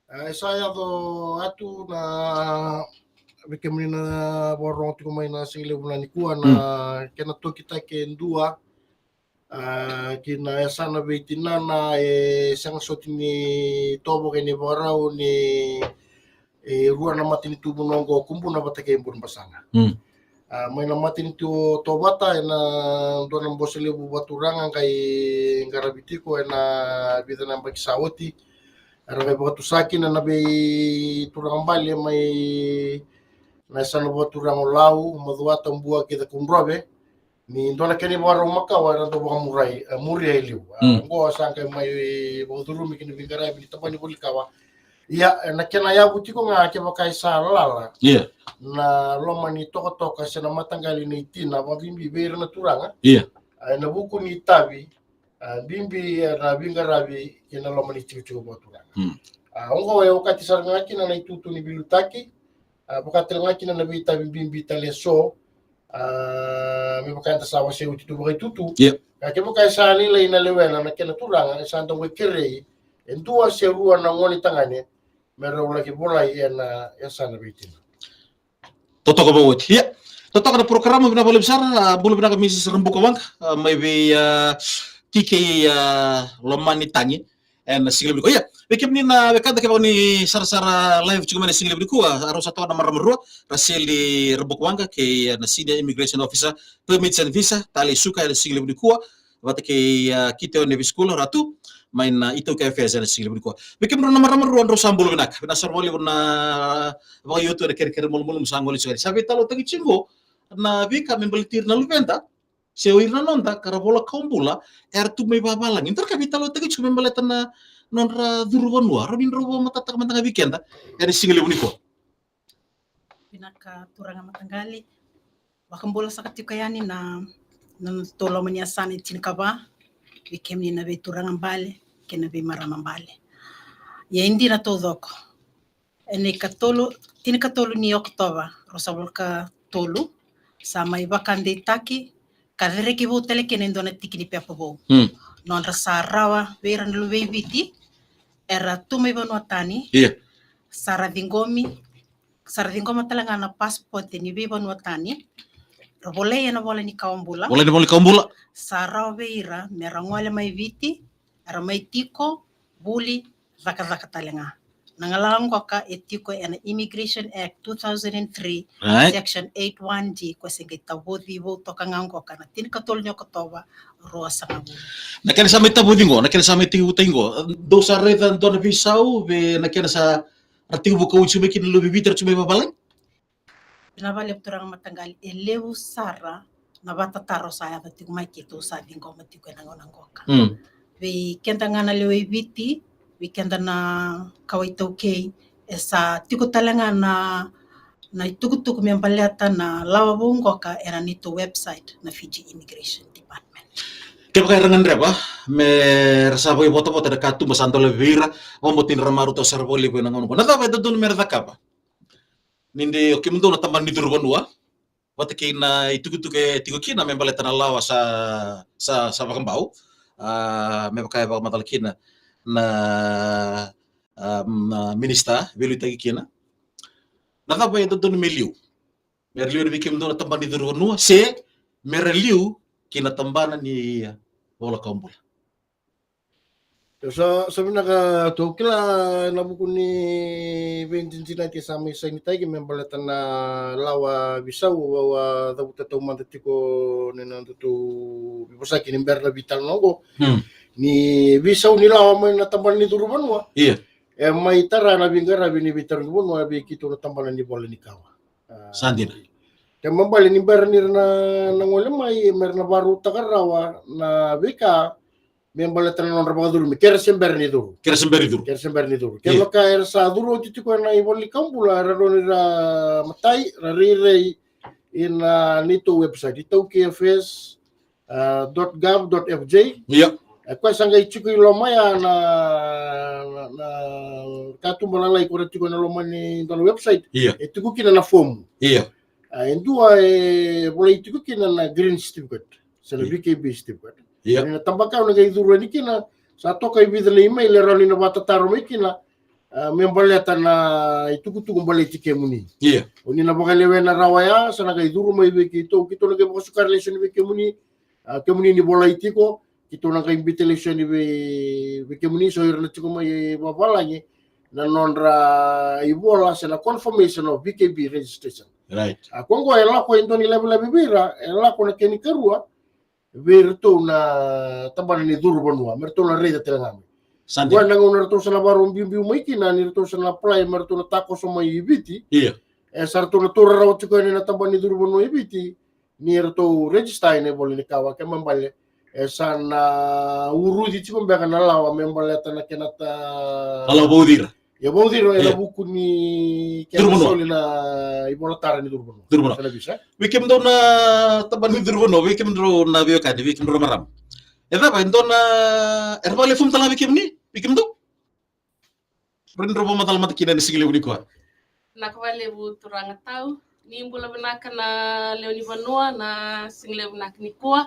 E, sa yaco atu na, vei kemuni na vakarorogo tiko mai na siga levu nikua, na kena tokitaki e dua, a, ki na yasana vei tinana e sega soti ni tovo kei na ivakarau ni, e, rua na matanitu vanua qo, Kubuna vata kei Burebasaga. Mm. A, mai na matanitu o Tovata, ena dua na bose levu vakaturaga qai qaravi tiko ena vica na yabaki sa oti. Era qai vakatusa kina na veituraga bale mai na yasana vakaturaga o Lau, Macuata, Bua kei Cakaudrove. Ni dua na kena ivakarau makawa era dau vakamuria, e, muria e liu. A, mm, oqo sa qai mai vakacurumi ki na veiqaravi ni tabana ni voli kawa. Ia, e, na kena yavu tiko ga kevaka e sa lala. Ia. Na loma ni tokatoka se na mataqali nei tina, vakabibi vei ira na turaga. Ia. A, ena vuku ni itavi, a, bibi, e, na veiqaravi kei na loma ni tikotiko vakaturaga. Mm. A, oqo e okati sara ga kina na itutu ni veiliutaki, a, vaka tale ga kina na veitavi bibi tale eso, a, me vaka eda sa wasea oti tu vakaitutu. Ia. Ka kevaka e sa lailai na lewena na kena turaga, e sa dau qai kerei e dua se rua na gone tagane me rau laki volai ena yasana vei tina. Totoka vakaoti. Ia. Totoka na porokaramu, vinaka vakalevu sara, a, bula vinaka Misis Rabuka Waqa, a, mai vei, a, T K, a, Lomanitagi. Ena siga levu nikua. Ia, vei kemuni na wekada, kevaka ni sarasara live tiko mai na siga levu nikua, a, rau sa toka na marama rua, Raseli Rabuka Waqa kei, a, na Senior Immigration Officer, Permits and Visa, Tale Suka, ena siga levu nikua, vata kei, a, Kitione Visikula Ratu, mai na iTaukei Affairs ena siga levu nikua. Vei kemudou na marama rua, drau sa bula vinaka. Vinaka sara vakalevu na vakaio tu ena kerekere malumalumu sa gole tiko yani. Sa veitalanoataki tiko na veika me baleti ira na luveda, se o ira na noda ka ra vola kawa bula, era tu mai vavalagi. Dua na ka veitalanoataki tiko me baleta na nodra curu vanua. Rawa ni drau vakamatatataka mada ga vei keda ena siga levu nikua. Vinaka turaga mataqali. Vakabula saka tiko yani na, na nodatou loma ni yasana e tinikava, vei kemuni na veituraga bale kei na veimarama bale. Ia e dina taucoko. Ena ikatolu, tinikatolu ni Okotova, ruasagavulu ka tolu, sa mai vakadeitaki ka cereki vou tale kina e dua na tiki ni pepa vou. Mm. Nodra sa rawa vei ira na luvei Viti era tu mai vanua tani. Ia. Sa ra ciqomi, sa ra ciqoma tale ga na passport ni veivanua tani. Ra volai ena vola ni kawa bula. Volai ena vola ni kawa bula. Sa rawa vei ira me ra gole mai Viti, era mai tiko, vuli, cakacaka tale ga. Na galala qoka e tiko ena Immigration Act two thousand and three, right, Section eight one D, ko se qai tavoci vou toka ga qoka na tinikatolu ni Okotova, ruasagavulu. Na kena sa mai tavoci qo, na kena sa mai tekivutaki qo, dou sa raica dua na veisau vei na kena sa ra tekivu kauti mai kina na luvei Viti, ra tu mai vavalagi? Vinaka vakalevu turaga mataqali, e levu sara na vakatataro sa yaco tiko mai keitou sa ciqoma tiko ena gauna qoka. Mm. Vei keda ga na lewe i Viti, vei keda na kawa iTaukei, e sa tiko tale ga na, na itukutuku me baleta na lawa vou qoka ena neitou website na Fiji Immigration Department. Kevaka era gadreva me ra sa vakaivotavota ena katuba sa dolavi vei ira, vakabauta ni ra marautaka sara vakalevu ena gauna qo. Na cava e dodonu me ra cakava? Ni dei o kemudou na tabana ni curu vanua, vata kei na itukutuku e tiko kina me baleta na lawa sa, sa, sa vakabau. A, me vaka e vakamacala kina na, a, na minista, veiliutaki kina. Na cava e dodonu me liu? Me ra liu ena vei kemudou na tabana ni curu vanua, se me ra liu ki na tabana ni vola kawa bula? Sa, sa vinaka, tou kila na vuku ni veidinadinati sa mai sainitaki me baleta na lawa veisau, au a cavuta taumada tiko ni na dodonu veivosaki ni bera na veitalanoa oqo. Hmm. Ni veisau ni lawa mai na tabana ni curu vanua. Ia. E mai tara na veiqaravi ni veitarogi vanua vei keitou na tabana ni vola ni kawa. A, sa dina. Kena ibalebale ni bera ni ra na, na gole mai, me ra na vakarautaka rawa na veika me baleta na nodra vakacurumi, ke ra se bera ni curu. Ke ra se bera ni curu. Ke ra se bera ni curu. Ia. Kevaka era sa curu oti tiko ena ivola ni kawa bula, era rawa ni ra matai, ra rairai ina neitou website, iTaukei Affairs, a, dot gov dot F J. Ia. E koya sa qai tiko i loma ya na, na, na katuba lalai ko ra tiko ena loma ni dua na website. Ia. E tiko kina na fomu. Ia. A, e dua e volai tiko kina na green certificate, se na, ia, V K B certificate. Ia. Ni na tabaka au na qai curu yani kina, sa toka e vica na email e rawa ni na vakatataro mai kina, a, me baleta na itukutuku baleti kemuni. Ia. O ni na vakalewena rawa ya, sa na qai curu mai vei keitou, keitou na qai vakasuka lesu yani vei kemuni, a, kemuni ni volai tiko, keitou na qai biuta lesu yani vei, vei kemuni, so ira na tiko mai vavalagi, na nodra ivola se na confirmation of V K B registration. Right. A, ko oqo e lako e dua ni lavelave vei ira, e lako na kena ikarua, vei iratou na tabana ni curu vanua, me ratou na raica tale ga mai. Sa dina. Koya na gauna ratou sa na vakarau biubiu mai kina, ni ratou sa na apply me ratou na takoso mai i Viti. Ia. E sa ratou na taura rawa tiko yani na tabana ni curu vanua i Viti, ni ratou register ena ivola ni kawa, kena ibalebale e sa na uruci tiko beka na lawa me baleta na kena ta-, na lawa vauci ira. Ia, vauci ira ena, ia, vuku ni kena, curu vanua, soli na ivola tara ni curu vanua. Curu vanua. Sa na visa. Vei kemudou na tabana ni curu vanua, vei kemudou na veiwekani, vei kemudou na marama. E cava e dua na, era vakalewe fomu tale ga vei kemuni, vei kemudou? Rawa ni drau vakamacala mada kina ena siga levu nikua. Vinaka vakalevu turaga tau. Ni bula vinaka na lewe ni vanua na siga levu vinaka nikua.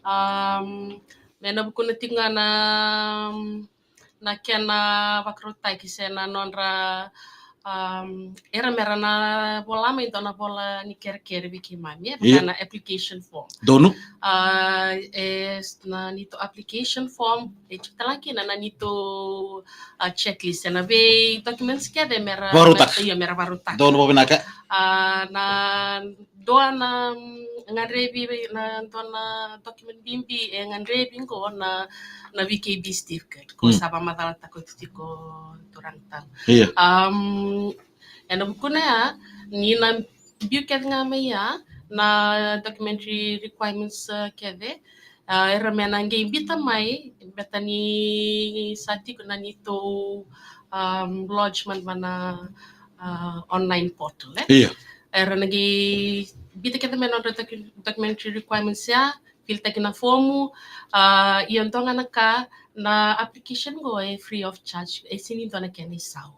Am, me na vukuna tiko ga na, na kena vakarautaki se na nodra, am, era me ra na vola mai e dua na vola ni kerekere vei keimami, e, ia, vaka na application form. Donu. A, e s-, na neitou application form, e tiko tale ga kina na neitou, a, checklist, e na vei documents kece me ra vakarautaka. Ia, me ra vakarautaka. Donu, vakavinaka. A, na dua na, mm, gadrevi, na dua na document bibi e gadrevi qo na, na V K B certificate. Ko, mm, sa vakamacalataka oti tiko turaga tau. Ia. Am, ena vukuna ya, ni na biu kece ga mai ya na documentary requirements, uh, kece, uh, era me na qai biuta mai, baleta ni sa tiko na neitou, um, lodgement va na, uh, online portal, e? Ia. Era na qai biuta kece mai na nodra docu-, documentary requirements ya, fill-taki na fomu, uh, ia dua ga na ka, na application qo e free of charge, e sega ni dua na kena isau.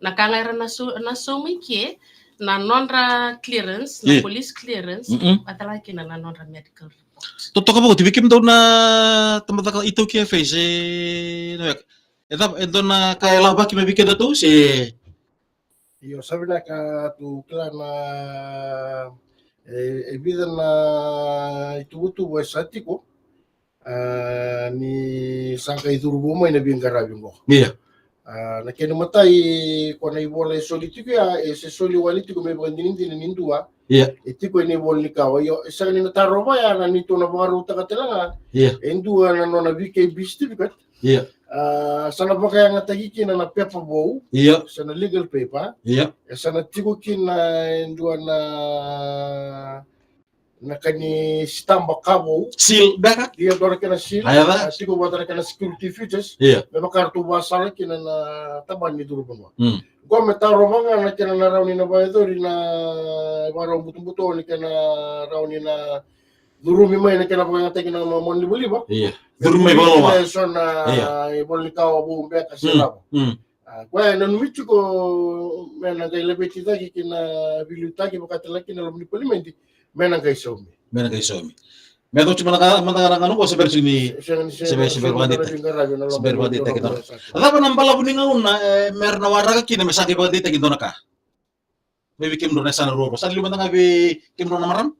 Na ka ga era na sau, na sau mai ke, na nodra clearance, na, io, police clearance, mm-mm, vata tale ga kina na nodra medical report. Totoka vakaoti vei kemudou na tabacakacaka iTaukei Affairs, e, na weka. E cava, e dua na ka e lavaki mai vei kedatou, se? Io, sa vinaka, tou kila na, e, e vica na ituvatuva e sa tiko, a, ni sa qai curu vou mai na veiqaravi qo. Ia. A, na kena imatai, ko na ivola e soli tiko ya, e se soli wale tiko me vakadinadina ni dua. Ia. E tiko ena ivola ni kawa. Io, e sega ni na tarova ya, na neitou na vakarautaka tale ga. Ia. E dua na nona V K B certificate. Ia. A, sa na vakayagataki kina na pepa vou. Ia. Se na legal paper. Ia. E sa na tiko kina e dua na na ka ni sitaba ka vou. Seal beka? Ia, dua na kena seal. Aya, va? A, tiko vata na kena security features. Ia. Me vaka ratou vakasala kina na tabana ni curu vanua. Mm. Qo me tarova ga na kena na rawa ni na vakayacori na vakarau butobuto ni kena rawa ni na curumi mai na kena vakayagataki na mo-, monalivaliva. Ia. Curumi mai valava. Curumi mai so na, ia, ivola ni kawa vou beka se cava. Mm. A, koya e nanumi tiko me na qai laveti cake ki na veiliutaki vaka tale ga kina loma ni palimedi. Me na qai saumi. Me na qai saumi. Me dau tu mana ka, mana ka na qo se bera tu ni se bera, se bera vakadeitaki. Se bera vakadeitaki. A cava na balavu ni gauna, e, me ra na waraka kina me sa qai vakadeitaki dua na ka? Me vei kemudrau na yasana ruarua. Sa liu mada ga vei kemudrau na marama.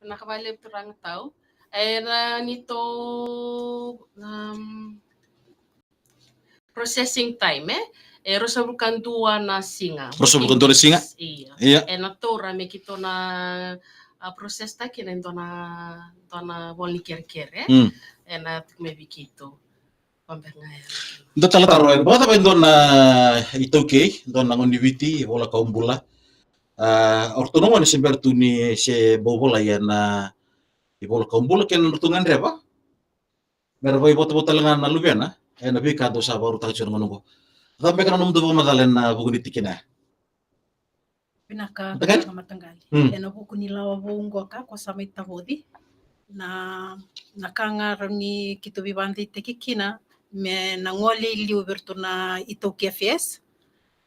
Na ka vale turaga tau. E na ni to, um, processing time, e? E ruasagavulu ka dua na siga. Ruasagavulu ka dua na siga? Ia. Ia. E na taura me keitou na, a, process taki na dua na, dua na vola ni kerekere. Mm. E na tuku me vei keitou. Vabera ga ya. Dua tale taro, e vakacava e dua na iTaukei, dua na gone ni Viti, vola kawa bula. A, o ratou na gone se bera tu ni se bau volai ena ivola kawa bula kei na nodratou gadreva. Me ra vakaivotavota tale ga na luvena ena veika dou sa vakarautaka tiko na gauna oqo. Cava beka na nomudou vakamacala ena vuku ni tikina ya? Vinaka. Mataqali? Vinaka mataqali. Mm. Ena vuku ni lawa vou qoka ko sa mai tavoci, na, na ka ga rawa ni keitou veivakadeitaki kina me na gole i liu vei ratou na iTaukei Affairs.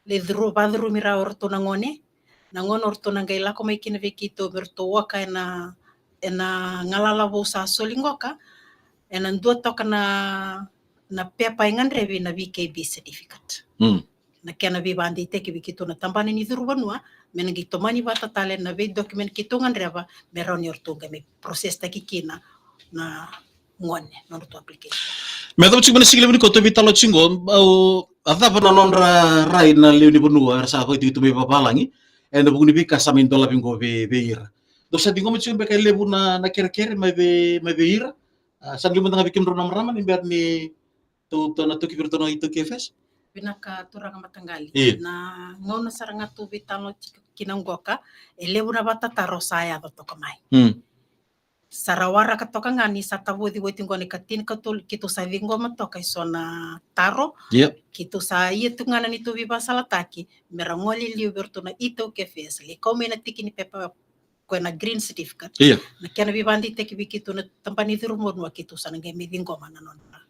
Lai curu, vakacurumi rawa o ratou na gone. Na gauna o ratou na qai lako mai kina vei keitou me ratou oka ena, ena galala vou sa soli qoka, ena dua toka na, na pepa e gadrevi na V K B certificate. Mm. Na kena veivakadeitaki vei keitou na tabana ni curu vanua, me na qai tomani vata tale na veidocument keitou gadreva, me rawa ni o ratou qai mai process taki kina na gone, nodratou application. Me yacova tiko mai na siga levu nikua tou veitalanoa tiko qo, au, a cava na nodra rai na lewe ni vanua era sa vakaitikotiko mai vavalagi ena vuku ni veika sa mai dolavi qo vei, vei ira? Dou sa ciqoma tiko beka e levu na, na kerekere mai vei, mai vei ira? A, sa liu mada ga vei kemudrau na marama ni bera ni tou, tou na toki vei iratou na iTaukei Affairs? Vinaka turaga mataqali. Io. Na gauna sara ga tou veitalanoa tiko kina qoka, e levu na vakatataro sa yaco toka mai. Mm. Sa ra waraka toka ga ni sa tavoci oti qo na ikatinikatolu, keitou sa ciqoma toka e so na taro. Yep. Keitou sa ia tu ga na neitou veivakasalataki me ra gole i liu vei iratou na iTaukei Affairs, lai kau mai na tiki ni pepa ko na green certificate. Io. Na kena veivakadeitaki vei keitou na tabana ni curu vanua, keitou sa na qai mai ciqoma na nodra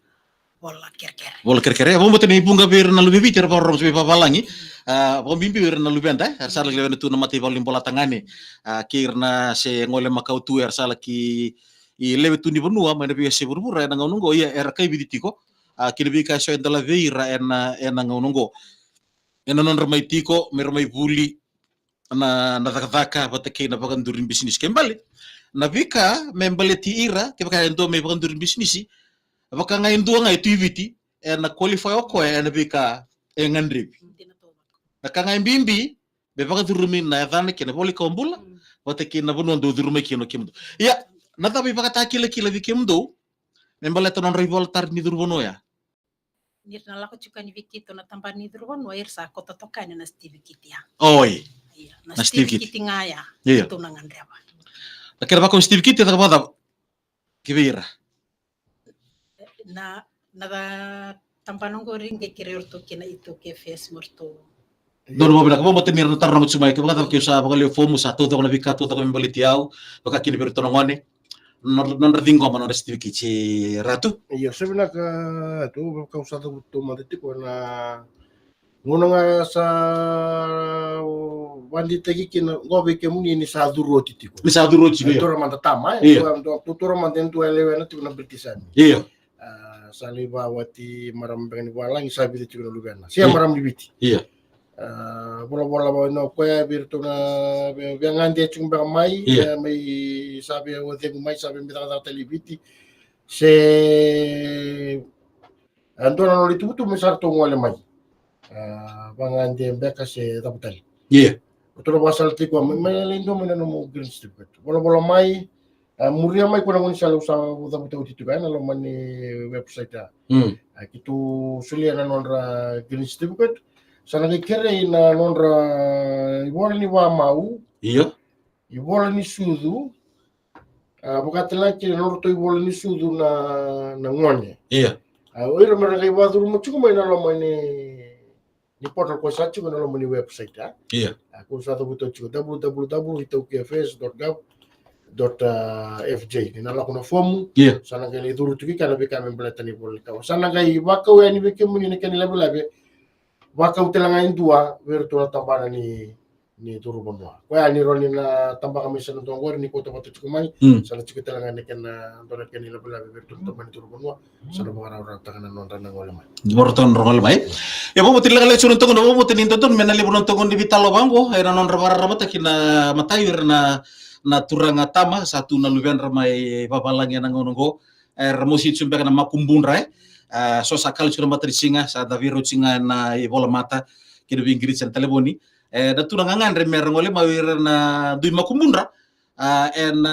vola kerekere. Vola kerekere. E vakabauta ni vuqa vei ira na luve i Viti era vakarorogo tiko mai vavalagi. A, vakabibi vei ira na luveda, e, era sa laki lewena tu na mataivalu ni bolatagane. A, kei ira na se gole makawa tu era sa laki lewe tu ni vanua mai na veiyasai vuravura ena gauna oqo, ia era kaivici tiko. A, kei na veika eso e dolavi ira ena, ena gauna oqo. Ena nodra mai tiko me ra mai vuli na, na cakacaka vata kei na vakaduri bisinisi. Ke bale, na veika me baleti ira, kevaka e dua me vakaduri bisinisi, vaka ga e dua ga e tu i Viti, ena qualify o koya ena veika e gadrevi. Na ka ga e bibi me vakacurumi na yacana kei na ivola ni kawa bula, mm, vata kei na vanua dou curu mai kina o kemudou. Ia, na cava ivakatakilakila vei kemudou me baleta na nodra ivola tara ni curu vanua ya? Ni ra na lako tiko yani vei keitou na tabana ni curu vanua, era sa kauta toka yani na certificate ya. Oi. Ia, na certificate ga ya. Ia. Keitou na gadreva. Na kena vakau certificate ya, caka vakacava ki vei ira? Na, na tabana oqori qai kerei iratou kina iTaukei Affairs me ratou. Donu vakavinaka, vakabauta ni ra na taroga tiko mai, kevaka cava keitou sa vakalewe fomu, sa taucoko na veika taucoko me baleti au, vaka kina vei iratou na gone. Nodra, nodra ciqoma nodra certificate, Ratu. Io, sa vinaka, Ratu, vaka au sa cavuta mada tiko na gauna ga sa vakadeitaki kina qo vei kemuni ni sa curu oti tiko. Ni sa curu oti tiko, io. Taura mada tama, e? Io. Dua, dua, taura mada e dua e lewena tiko na British Army. Io. A, sa lai vakawati marama beka ni valagi, sa vica tiko na luvena. Io. Se marama ni Viti. Io. A, volavola vakavinaka o koya vei iratou na via, via gade tiko beka mai, io, e, mai sa via wacegu mai, sa via mai cakacaka tale i Viti. Se, a, dua na nona ituvatuva me sa ratou gole mai. A, vagade beka se cava tale. Io. Ratou na vakasala tiko mai, mai lai dua mai na nomu green certificate. Volavola mai, a, muria mai ko na gaunisala au sa cavuta oti tiko ena loma ni website ya. Mm. A, keitou solia na nodra green certificate. Sa na qai kerei na nodra ivola ni vakamau. Io. Ivola ni sucu. A, vaka tale ga kina nodratou ivola ni sucu na, na gone. Io. A, o ira me ra qai vakacuruma tiko mai na loma ni, ni portal ko sa tiko na loma ni website, a? Io. A, ko sa cavuta tiko, W W W dot iTaukei Affairs dot gov dot F J. Ni na lako na fomu. Io. Sa na qai lai curu tiko kina na veika me baleta na ivola ni kawa. Sa na qai vakau yani vei kemuni na kena lavelave. Vakau tale ga e dua vei iratou na tabana ni ni curu vanua. Koya ni rawa ni na tabaka mai sa na dua qori ni kauta vata tiko mai. Mm. Sa na tiko tale ga na kena dua na kena ilavelave vei iratou na tabana ni curu vanua. Sa na vakarautaka na nodra na gole mai. Ni vakarautaka na nodra gole mai. Ia, vakabauta ni lekaleka tiko na tokoni, vakabauta ni dodonu me na levu na tokoni ni veitalanoa vaqo ena nodra vakararamataki na matai vei ira na, na turaga tama sa tu na luvedra mai vavalagi ena gauna oqo. Era mosi tiko beka na makubudra, e. A, so sa kala tiko na matanisiga, sa da veirauti ga ena ivolamata kei na veiqiriti ena talevoni. E, na tu na gagadre me ra gole mai o ira na dui makubudra, a, ena,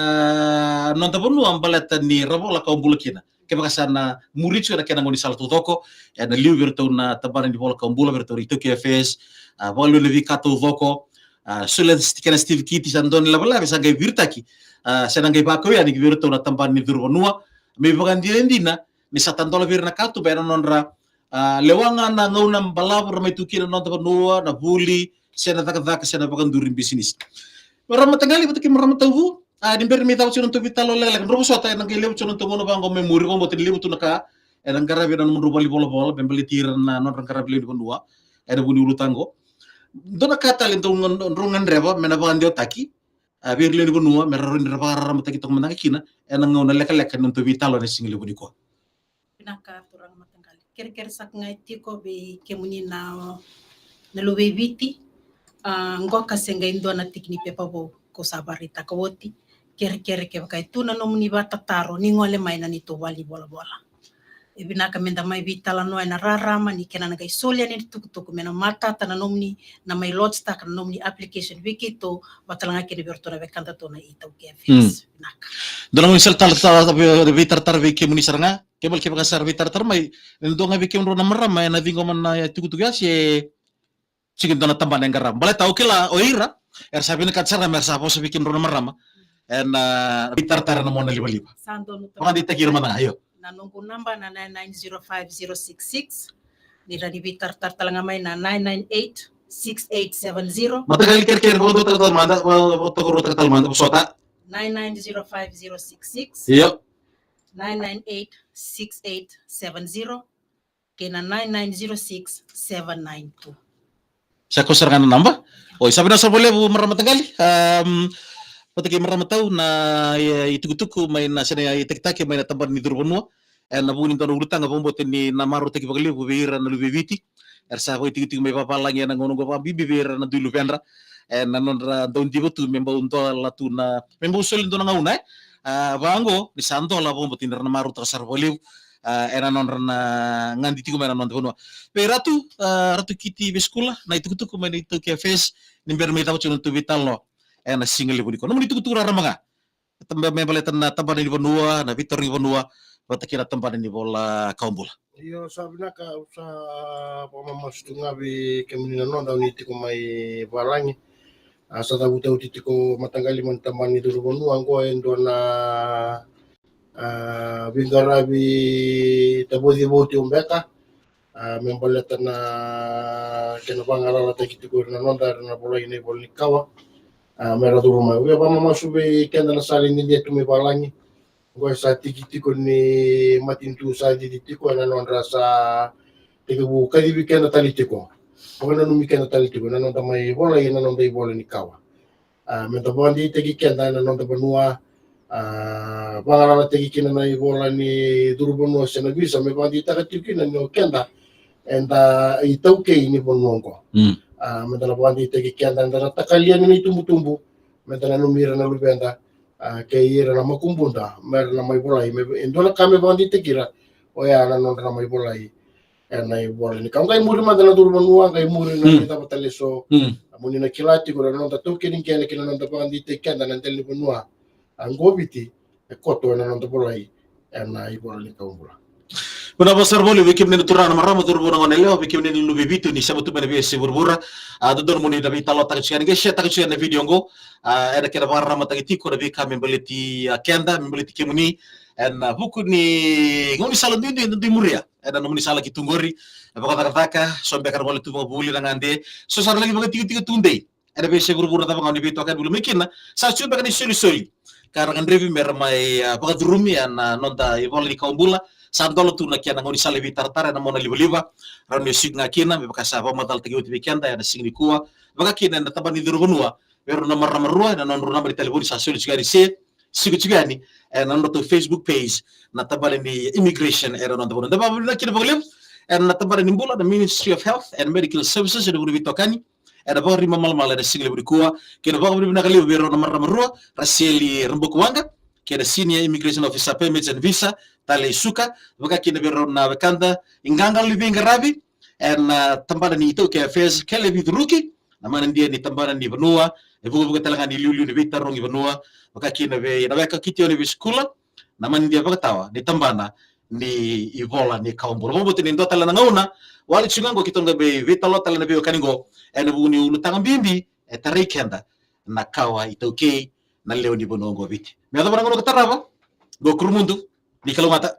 a, noda vanua baleta ni ra vola kawa bula kina. Kevaka sa na muri tiko na kena gaunisala taucoko, ena liu vei iratou na tabana ni vola kawa bula, vei iratou na iTaukei Affairs, a, vakalewe na veika taucoko, a, solia na kena sitivikiti sa dua na ilavelave sa qai viritaki, a, se na qai vakau yani vei iratou na tabana ni curu vanua, me ivakadinadina ni sa tadola vei ira na katuba ena nodra, a, lewa ga na gauna balavu ra mai tu kina na noda vanua, na vuli, se na cakacaka, se na vakaduri bisinisi. Marama mataqali vata kei marama tauvu, a, ni bera me cava tiko na nodatou veitalanoa lekaleka, drau vosota, ena qai levu tiko na nodatou gauna vaqo mai muri, vakabauta ni levu tu na ka ena qaravi ena nomudrau valenivolavola me baleti ira na nodra qaravi lewe ni vanua ena vu ni ulutaga qo. Dua na ka tale drau ga-, drau gadreva me na vakadewataki, a, vei ira lewe ni vanua me ra rawa ni ra vakararamataki toka mada ga kina ena gauna lekaleka ni nodatou veitalanoa ena siga levu nikua. Vinaka turaga mataqali. Kerekere saka ga e tiko vei kemuni na, na luve i Viti. A, qoka se qai dua na tiki ni pepa vou ko sa vakaraitaka oti. Kerekere kevaka e tu na nomuni vakatataro ni gole mai na neitou valenivolavola. E vinaka me da mai veitalanoa ena rarama ni kena na qai soli yani na itukutuku me na matata na nomuni na mai lodge-taka na nomuni application vei keitou, vata tale ga kina vei iratou na wekadatou na iTaukei Affairs. Mm. Vinaka. Dua na gaunisala tale, tale, vei, veitaratara vei kemuni sara ga. Kevaka, kevaka sa ra veitaratara mai, e dua ga vei kemudrau na marama ena ciqoma na itukutuku ya se tiko e dua na tabana e qarava. Baleta au kila o ira era sa vinakata sara ga me ra sa vosa vei kemudrau na marama ena, a, veitaratara ena mona livaliva. Sa donu. Vakadeitaki ira mada ga, io. Na noqu naba na nine nine zero five zero six six. Ni rawa ni veitaratara tale ga mai na nine nine eight six eight seven zero. Mataqali, kerekere, vakadua tale mada, va-, vakatokaruataka tale mada, vosota. Nine nine zero five zero six six. Io. Nine nine eight six eight seven zero. Kei na nine nine zero six seven nine two. Sa koya sara ga na naba. Oi, sa vinaka sara vakalevu marama mataqali. Am, vata kei marama tau na, e, itukutuku mai na, se na itakitaki mai na tabana ni curu vanua. Ena vuku ni dua na ulutaga, vakabauta ni na marautaki vakalevu vei ira na luve i Viti era sa vakaitikotiko mai vavalagi ena gauna oqo, vakabibi vei ira na dui luvedra ena nodra dau diva tu me bau dola tu na, me bau soli dua na gauna, e. A, vaqo ni sa dola, vakabauta ni ra na marautaka sara vakalevu, a, ena nodra na gadi tiko mai na noda vanua. Vei Ratu, a, Ratu Kiti Vesikula, na itukutuku mai na iTaukei Affairs, ni bera me cava tiko na nodatou veitalanoa ena siga levu nikua. Nomuni itukutuku raraba ga. Tab-, me baleta na tabana ni vanua, na veitarogi vanua, vata kei na tabana ni vola kawa bula. Io, sa vinaka, au sa vakamamasu tu ga vei kemuni na noda, o ni tiko mai valagi. A, sa cavuta oti tiko mataqali mai na tabana ni curu vanua, oqo e dua na, a, veiqaravi tavoci vou tiko beka. A, me baleta na kena vagalalataki tiko ira na noda, era na volai na ivola ni kawa. A, me ra curu mai. Au via vakamamasu vei keda na sala ni dede tu mai valagi. Oqo e sa tiki tiko ni matanitu sa cici tiko ena nodra sa tekivu kacivi keda tale tiko, vakananumi keda tale tiko ena noda mai volai ena noda ivola ni kawa. A, me da vakadeitaki keda ena noda vanua, a, vagalalataki kina na ivola ni curu vanua se na visa, me vakadeitaka tiko kina ni o keda eda iTaukei ni vanua oqo. Mm. A, me da na vakadeitaki keda, eda na takali yani na itubutubu, me da nanumi ira na luveda, a, kei ira na makubuda me ra na mai volai, me, e dua na ka me vakadeitaki ira, oya na nodra na mai volai ena ivola ni kawa. Qai muri mada na curu vanua, qai muri na, mm, cava tale eso. Mm. A, mo ni na kila tiko na noda taukeni qele kei na noda vakadeitaki keda na dela ni vanua. A, qo Viti e koto ena noda volai ena ivola ni kawa bula. Vinaka sara vakalevu vei kemuni na turaga na marama, cauravou na goneyalewa, vei kemuni na luve i Viti ni sema tu mai na veiyasai vuravura. A, dodonu mo ni na veitalanoataka tiko yani, qai share-taka tiko yani na video oqo. A, ena kena vakararamataki tiko na veika me baleti, a, keda, me baleti kemuni. Ena, a, vuku ni gaunisala duidui eda dui muria ena nomuni sala ki tu qori. E vakacakacaka, so beka na vale tu vakavuli na gade. So sa na laki vakatikotiko tudei ena veiyasai vuravura cava ga o ni veitokani voli mai kina. Sa tiko beka na isolisoli ka ra gadrevi me ra mai, a, vakacurumi ena noda ivola ni kawa bula. Sa dola tu na kena gaunisala ni veitaratara ena mona livaliva, rawa ni o siko ga kina, me vaka sa vakamacalataki oti vei keda ena siga nikua, vaka kina ena tabana ni curu vanua, vei rau na marama rua, ena nodrau naba ni talevoni sa soli tiko yani se siko tiko yani ena nodratou Facebook page na tabana ni immigration ena noda vanua. Da vakavinavinaka kina vakalevu ena tabana ni bula, na Ministry of Health and Medical Services, ena vuku ni veitokani ena Vakaribamalamala ena siga levu nikua. Kei na vakavinavinaka levu vei rau na marama rua, Raseli Rabukuwaqa, kei na Senior Immigration Officer, Permits and Visa, Talei Suka, vaka kina vei rau na wekada iqaqalo ni veiqaravi ena tabana ni iTaukei Affairs, Kelevi Curuki, na manadia ni tabana ni vanua, e vukavuka tale ga ni liuliu ni veitarogi vanua, vaka kina vei na weka Kitione Vesikula, na manadia vakatawa ni tabana ni ivola ni kawa bula. Vakabauta ni dua tale na gauna, wali tiko ga qo keitou qai vei, veitalo tale na veiwekani qo, ena vuku ni ulutaga bibi e tarai keda na kawa iTaukei, na lewe ni vanua qo Viti. Me yacova na gauna ka tarava, qo Kurumudu, ni kalougata.